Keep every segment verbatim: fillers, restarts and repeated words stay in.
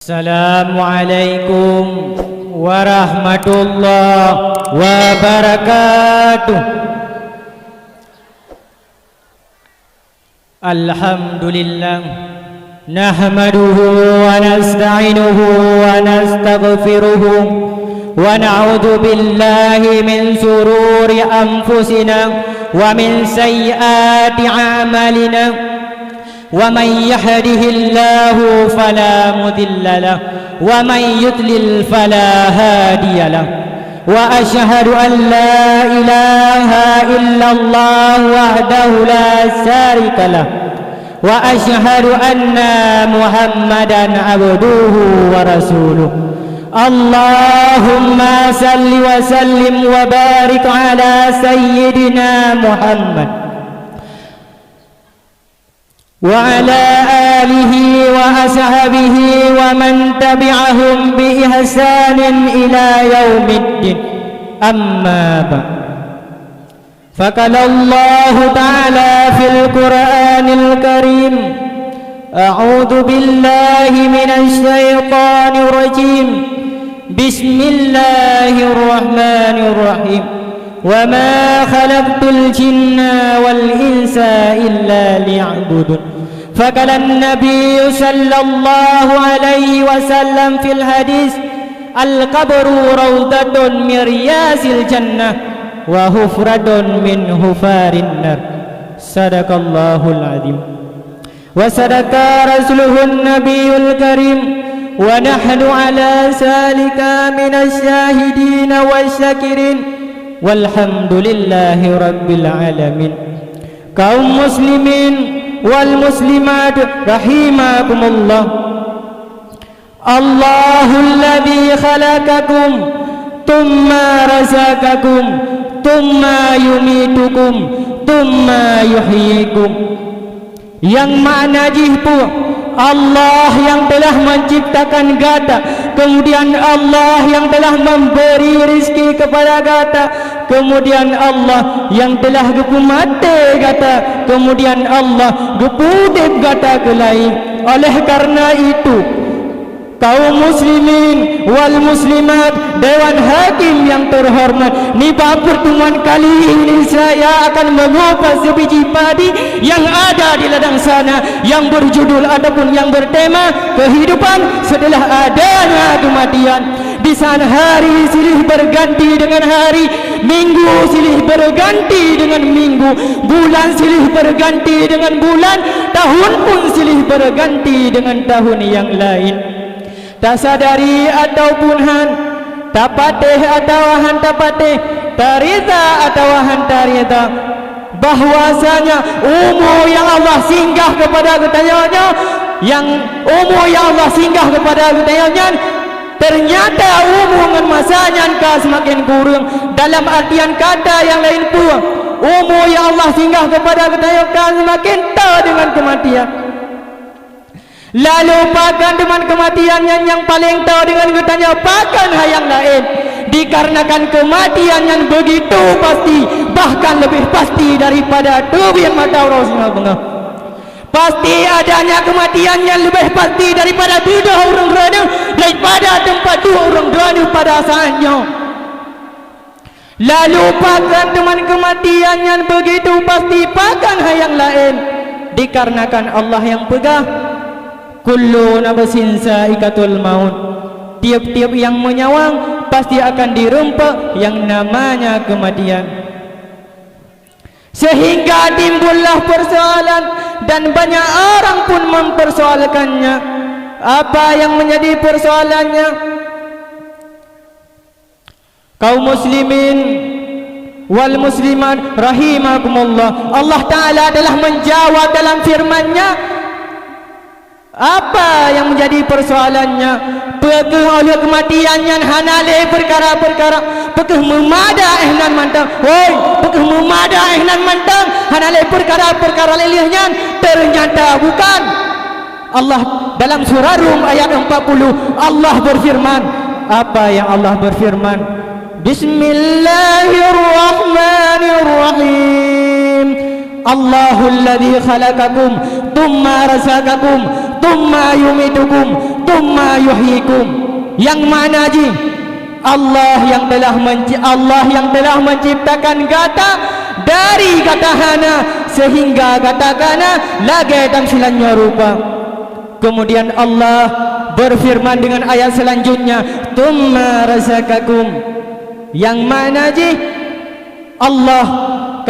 Assalamualaikum warahmatullahi wabarakatuh. Alhamdulillah. Nahmaduhu wa nasta'inuhu wa nastaghfiruhu wa na'udzu billahi min syururi anfusina wa min sayyiati a'malina. ومن يهده الله فلا مضل له ومن يضلل فلا هادي له. وأشهد أن لا إله إلا الله وحده لا شريك له. وأشهد أن محمدا عبده ورسوله. اللهم صل وسلم وبارك على سيدنا محمد وعلى آله وأصحابه ومن تبعهم بإحسان إلى يوم الدين. أما بعد. فقال الله تعالى في القرآن الكريم: أعوذ بالله من الشيطان الرجيم. بسم الله الرحمن الرحيم. وما خلقت الجن والإنس إلا ليعبدون. فقال النبي صلى الله عليه وسلم في الحديث: القبر روضة من رياض الجنة وحفرة من حفر النار. صدق الله العظيم. وصدق رسوله النبي الكريم، ونحن على ذلك من الشاهدين والشاكرين، والحمد لله رب العالمين. Kaum muslimin wal muslimat rahimakumullah. Allahul ladzi khalaqakum, tsumma razaqakum, tsumma yumitukum, tsumma yuhyikum. Nyang makna jih peue? Allah nyang telah menciptakan gata, kemudian Allah nyang telah memberi rezeki kepada gata, kemudian Allah nyang telah geupeumaté gata, kemudian Allah geupeudeb gata keulayi. Oleh karena itu, kaum muslimin wal muslimat, dewan hakim yang terhormat, nibak pertemuan kali ini saya akan mengupas sebiji padi yang ada di ladang sana, yang berjudul ataupun yang bertema kehidupan setelah adanya kematian. Di sana hari silih berganti dengan hari, minggu silih berganti dengan minggu, bulan silih berganti dengan bulan, tahun pun silih berganti dengan tahun yang lain. Tasadari ataupun han, tapatéh atawa han tapatéh, tarida atawa han tarida, bahwasanya umu nyang Allah singgah kepada geutanyoe nyoe, nyang umu nyang Allah singgah kepada geutanyoe nyan, ternyata umu ngon masa nyan ka seumaken kureueng. Dalam artian kata nyang laén peue? Umu nyang Allah singgah kepada geutanyoe ka seumaken toe deungon keumatian. Lalu pakon teuma keumatian nyan nyang paleng toe deungon geutanyoe, pakon hai nyang laén? Dikarenakan keumatian nyan beugitu pasti, bahkan leubeh pasti daripada teubiet mata uroe singoh beungoh. Pasti adanya keumatian nyan leubeh pasti daripada dudoe ureuëng droeneueh, daripada teumpat duek ureuëng droeneueh pada saát nyoe. Lalu pakon teuma keumatian nyan beugitu pasti, pakon hai nyang laén? Dikarenakan Allah nyang peugah, "Kullu nafsin za'iqatul maut." Tiep-tiep nyang meunyawa pasti akan dirumpok nyang namanya keumatian. Sehingga timbullah persoalan dan banyak orang pun mempersoalkannya. Apa yang menjadi persoalannya? Kaum muslimin wal muslimat rahimakumullah, Allah Ta'ala telah menjawab dalam firman-Nya apa yang menjadi persoalan-Nya. Peu kheueh oleh keumatian nyan hana lé peukara-peukara, peu kheueh meumada éh nan mantong? Hoi, peu kheueh meumada éh nan mantong? Hana lé peukara-peukara lé lheueh nyan? Ternyata bukan. Allah dalam surah Rum ayat empat puluh, Allah berfirman, apa yang Allah berfirman? Bismillahirrahmanirrahim. Allahul ladzi khalaqakum, tsumma razaqakum, tsumma yumitukum, "Tsumma yuhyikum," yang makna jih, Allah yang telah menci-, Allah yang telah menciptakan gata dari gata hana sehingga gata kana lagée dan silan nyoe rupa. Kemudian Allah berfirman dengan ayat selanjutnya, "Tsumma razaqakum," yang makna jih, Allah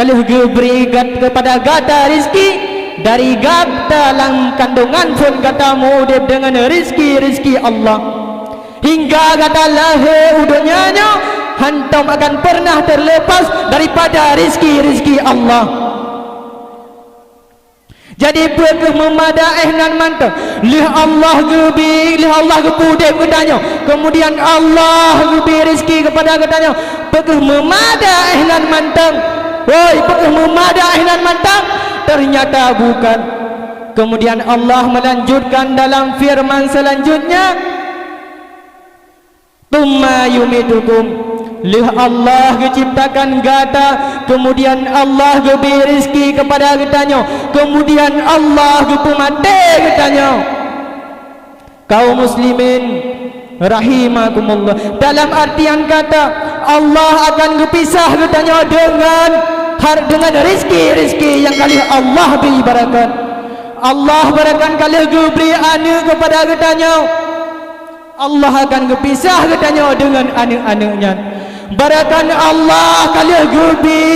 ka lheueh geubri gat-, kepada gata rizki dari gata lam kandungan phon gata meu-udeb deungon rizki-rizki Allah. Hingga gata lahé u donya nyoe, hantom akan pernah terlepas daripada rizki-rizki Allah. Jadi, peu kheueh meumada éh nan mantong? Lheueh Allah geubi, lheueh Allah geupeu udeb geutanyoe, kemudian Allah geubri rizki kepada geutanyoe, peu kheueh meumada éh nan mantong? Woi, peu kheueh meumada éh nan mantong? Ternyata bukan. Kemudian Allah melanjutkan dalam firman selanjutnya, "Tsumma yumitukum." Lheueh Allah geuciptakan gata, kemudian Allah geubri rizki kepada geutanyoe, kemudian Allah geupeumaté geutanyoe. Kaum muslimin rahimakumullah, dalam artian kata, Allah akan geupisah geutanyoe deungon har-, deungon rizki-rizki nyang ka lheueh Allah bri barakan. Allah barakan ka lheueh geubri aneuëk kepada geutanyoe. Allah akan geupisah geutanyoe deungon aneuëk-aneuëk nyan. Barakan Allah ka lheueh geubri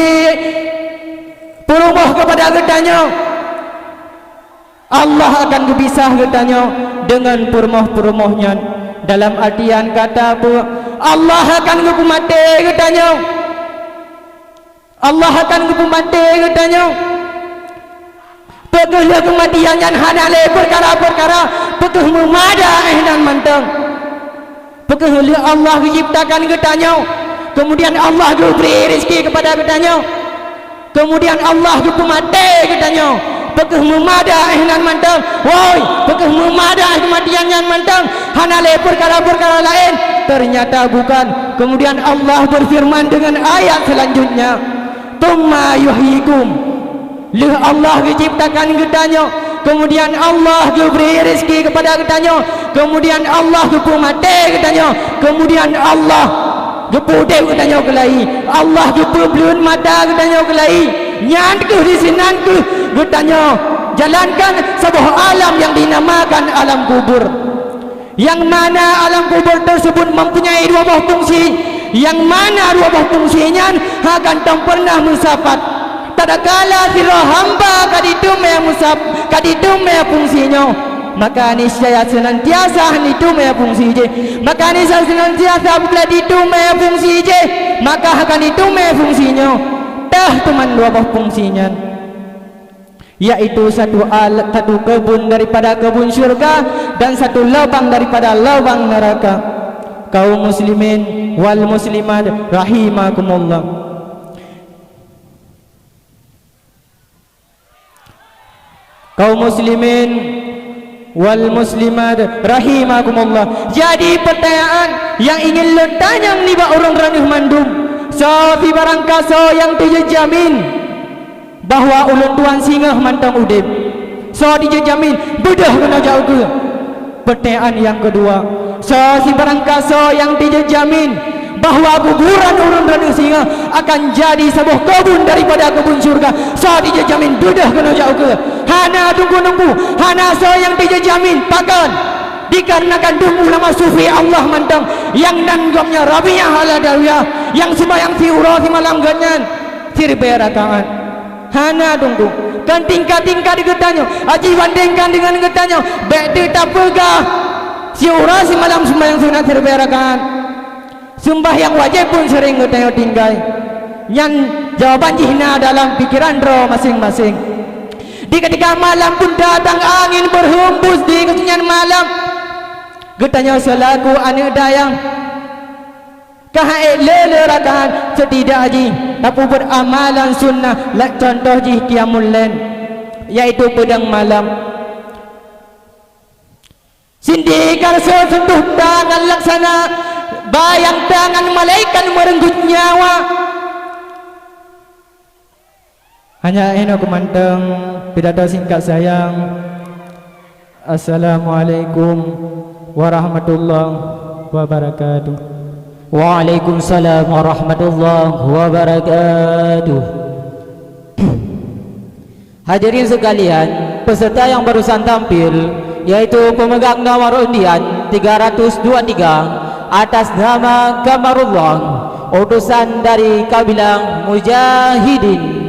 peurumoh kepada geutanyoe. Allah akan geupisah geutanyoe deungon peurumoh-peurumoh nyan. Dalam artian kata peue, Allah akan geupeumaté geutanyoe. Allah akan geupeumaté geutanyoe. Peu kheueh lheueh keumatian nyan hana lé peukara-peukara, peu kheueh meumada éh nan mantong. Peu kheueh lheueh Allah geuciptakan geutanyoe, kemudian Allah geubri rizki kepada geutanyoe, kemudian Allah geupeumaté geutanyoe. Peu kheueh meumada éh nan mantong. Woi, peu kheueh meumada éh keumatian nyan mantong, hana lé peukara-peukara laén? Ternyata bukan. Kemudian Allah berfirman dengan ayat selanjutnya, "Tsumma yuhyikum." Lheueh Allah geuciptakan geutanyoe, kemudian Allah geubri rizki kepada geutanyoe, kemudian Allah geupeumaté geutanyoe, kemudian Allah geupeu-udeb geutanyoe keulai, Allah geupeubleuen mata geutanyoe keulai. Nyan kheueh disinan kheueh geutanyoe jalankan saboh alam nyang dinamakan alam kubur. Nyang mana alam kubur tersebut mempunyai dua boh fungsi, nyang mana dua boh fungsi nyan hana geutanyoe pernah meusapat. Tatkala sidroe hamba ka diteumé meusap-, ka diteumé fungsi nyoe, maka niscaya senantiasa diteumé fungsi jih. Maka niscaya senantiasa apabila diteumé fungsi jih, maka akan diteumé fungsi nyoe. Tah teuma dua boh fungsi nyan, yaitu satu al-, satu keubun daripada keubun syurga dan satu lubang daripada lubang neraka. Kaum muslimin wal muslimat rahimakumullah. Kaum muslimin wal muslimat rahimakumullah. Jadi, peutanyaan nyang ingin lôn tanyong nibak ureuëng droeneueh mandum, soe sibarang kasoe nyang teujeujamin bahwa ulôn tuan singoh mantong udeb? Soe teujeujamin? Beudôh keunoe jak ukeue. Peutanyaan nyang keudua, soe sibarang kasoe nyang teujeujamin bahwa kuburan ureuëng droeneueh singoh akan jadi saboh keubun daripada keubun syurga? Soe teujeujamin? Beudôh keunoe jak ukeue. Hana teungku-teungku, hana soe nyang teujeujamin. Pakon? Dikarenakan dum ulama sufi Allah mantong, nyang nan gobnyan Rabi'ah Al-Adawiyah, nyang seumayang siuroe simalam gobnyan siribée rakaat. Hana teungku. Kon tingkat-tingkat geutanyoe, aji bandingkan deungon geutanyoe, bék teuk tapeugah siuroe simalam seumayang sunat siribée rakaat. Seumbahyang wajéb pun seuring geutanyoe tinggai. Nyan jawaban jih na dalam pikeran droe maséng-maséng. Di ketika malam pun datang angin berhembus di kesunyian malam, geutanyoe seulaku aneuëk dayang ka han ék le-le rakaat, setidak jih tapeubuet amalan sunnah, lé contoh jih qiyamul lail, yaitu beudang malam. Sindikar seuseuntuh tangan laksana bayang tangan malaikat meureugut nyawa. Hanya inoe keumantong pidato singkat sayang. Assalamualaikum warahmatullahi wabarakatuh. Waalaikumsalam warahmatullahi wabarakatuh. Hadirin sekalian, peserta yang barusan tampil yaitu pemegang nomor undian tiga ratus dua tiga atas nama Kamarullah, utusan dari kabilah Mujahidin.